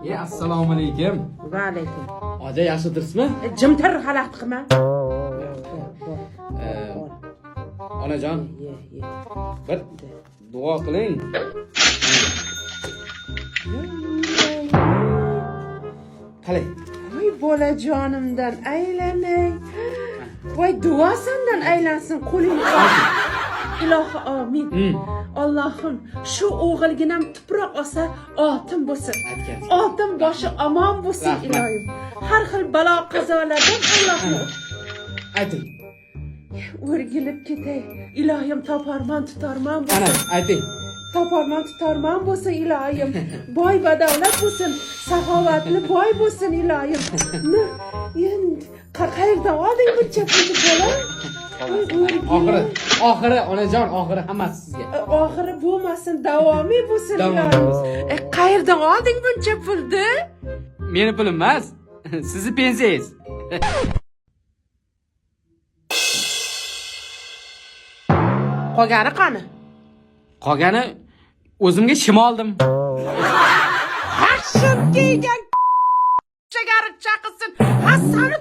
E, assalomu alaykum. Va alaykum. Oja, yaxshi o'tiribsizmi? Jimtir, xalaqit qilma. Onajon, Ye, ye. bir duo qiling. Qalay? Voy, bolajonimdan aylanay. Voy, duo sandan aylansin, qo'ling. Ilohi omin. Allohim, shu o'g'ilginam tuproq olsa oltin bo'lsin. Aytgansiz. Oltin boshi omon bo'lsin. Rahmat. Iloyim. Har xil balo qazolardan Allohim Ayting. o'rgilib ketay. Iloyim, toparman tutarman Ana, bo'lsin. ayting. Toparman tutarman bo'lsin iloyim. Boy badavlat bo'lsin, saxovatli boy bo'lsin iloyim. Endi qayerdan olding buncha pulni, bolam? Voy, o'rgilib. Oxiri, oxiri, onajon, oxiri hammasi sizga. Oxiri bo'lmasin, davomiy bo'lsin. Davom. Iloyim. Qayerdan olding buncha pulni? Meni pulim emas, sizni pensiyangiz. Qolgani qani? Qolgani o'zimga shim oldim. Hashim kiygan shagari chaqilsin. Ha, sani